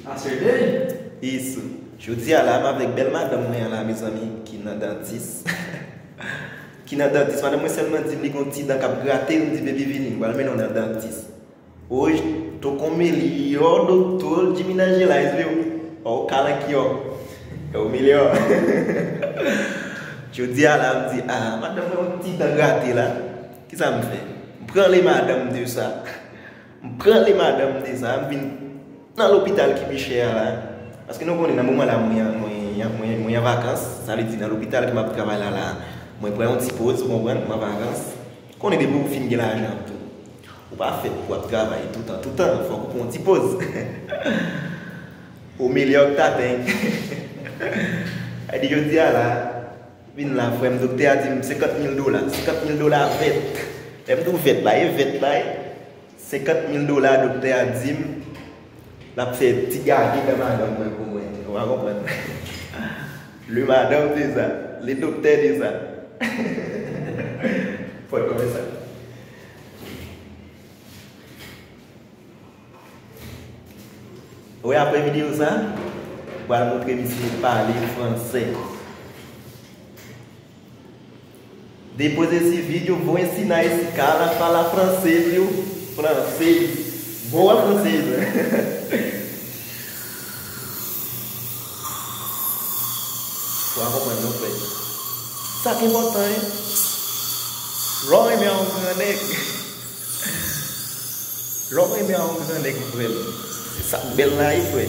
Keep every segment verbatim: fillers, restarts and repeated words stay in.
Aswede? Yes. Jodi a la, m avèk bèl madanm mwen an la, mezanmi, ki nan dantis. Ki nan dantis. Madanm mwen sèlman di m li gon ti dan k ap grate l, m di, "Baby, vini, m pral mennen w nan dantis." Oy, toko melyo dokto Jimmy Nangelais, wi. Ó, kalankyò. É o melhor. Jodi a la, m di, "Ah, madanm mwen yon ti dan grate la. Kisa m fè?" M pran le madanm de sa. M pran le madanm de sa, m vin nan lopital ki pi chè a la. Paske nou konnen nan moman la, mwen, mwen, mwen, mwen an vakans. Sa vle di nan lopital ke m ap travay la, la, mwen pran yon ti poz, ou konprann, m an vakans. Konnen depi ou fin gen lajan tou, ou pa fèt pou ap travay toutan, toutan, fòk ou pran yon ti poz. O melhor que tá bem. Ay di jodi a la, vin la, frè m, doktè a di m senkant mil dola. Senkant mil dola vèt. Lè m di w vèt la, e vèt la, e. Senkant mil dola, doktè a di m, l ap fè ti gage nan madanm mwen pou mwen. Ou pa konprann? Le madanm de sa, le doktè de sa. Fò konn sa. Wi, apre videyo sa, m pral montre misye pale fransè. Depois desse vídeo, vou ensinar esse cara a falar francês, viu? Francês. Boa, francês. Ou pa konprann non, frè. Sa ki enpòtan, hein? Lè w renmen a yon gran nèg, lè w renmen a yon gran nèg, frè m, se sa k bèl la, wi, frè.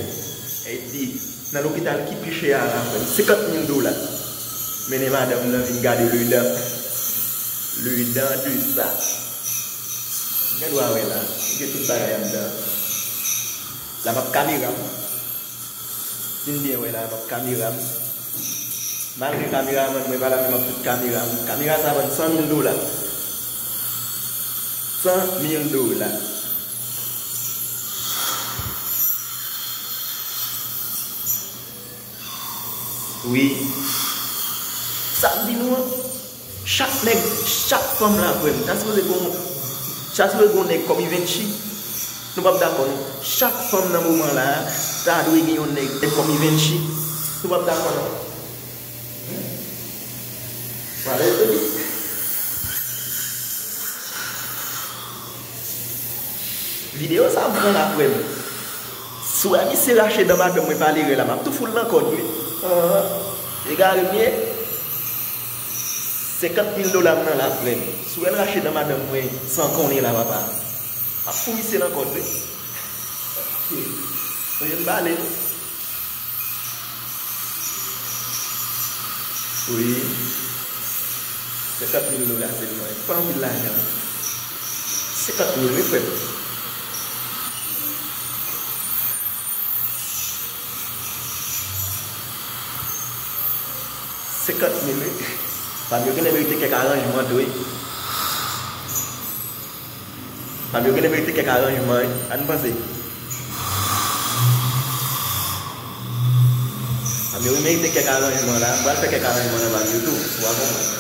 Epi, nan lopital ki pi chè a la, frè m, senkant mil dola. Mennen madanm nan vin gade le dan. Le dan de sa. Gen dwa wè la. Gen tout bagay anndan. La m ap kamera m. Si n byen wè la, m ap kamera m. Malgre kameramann mwen pa la, men m ap tout kamera m. Kamera sa vann san mil dola. San mil dola. Wi. Sa m di nou an, chak nèg, chak fanm la, frè m, ta sipoze gon, ta sipoze gon nèg kòm Ivenchi. Nou p ap dakò non. Chak fanm nan moman la a, ta dwe gen yon nèg kòm Ivenchi. Nou p ap dakò non. Pale, baby. Videyo sa m pran la, frè m. Si w wè misye rache dan madanm mwen pa lerè la, m ap tou fout l nan kòd, wi. Anhan. Egare m ye. Senkant mil dola m nan la, frè m. Si w wè l rache dan madanm mwen san konnen la, papa, m ap fout misye nan kòd, wi. Mwen jen bale, wi. Wi. Senkant mil dola sèlman. Pa anpil lajan. Senkant mil, wi, frè m. Senkant mil, wi. Fabio genlè merite kèk aranjman tou, wi. Fabio genlè merite kèk aranjman, wi. Ann panse. Fabio merite kèk aranjman la. M pral fè kèk aranjman nan Fabio tou. Ou pa konprann.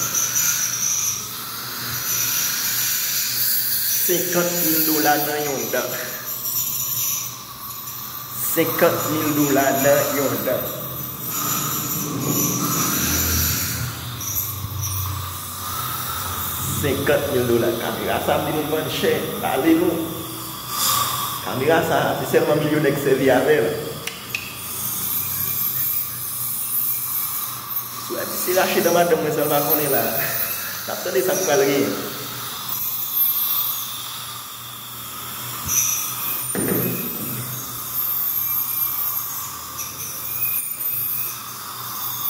Senkant mil dola nan yon dan. Senkant mil dola nan yon dan. Senkant mil dola. Kamera sa, m di nou l vann chè. Pale nou. Kamera sa, se sèlman milyonè k sèvi avè l. Si w wè misye rache dan madanm mwen san l pa konnen la, n ap tande sa k pral genyen.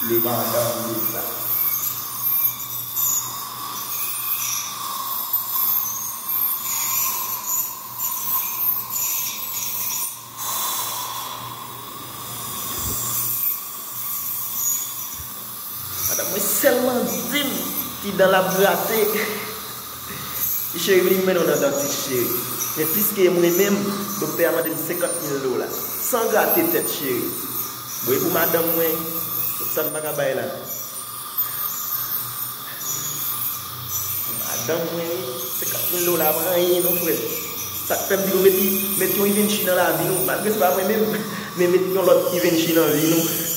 Le madanm de sa. Madanm mwen sèlman di m ti dan l ap grate. Li cheri vini m mennen w nan dantis cheri. Men piske m renmen m, doktè a mande m senkant mil dola. San grate tèt cheri. Bon, e pou madanm mwen, tout sa m pa ka bay la. Madanm mwen, wi, senkant mil dola pa anyen non, frè. Sa k fè m di nou met, met yon Ivenchi nan lavi nou, malgre se pa mwen menm. Men met yon lòt Givenchy nan vi nou.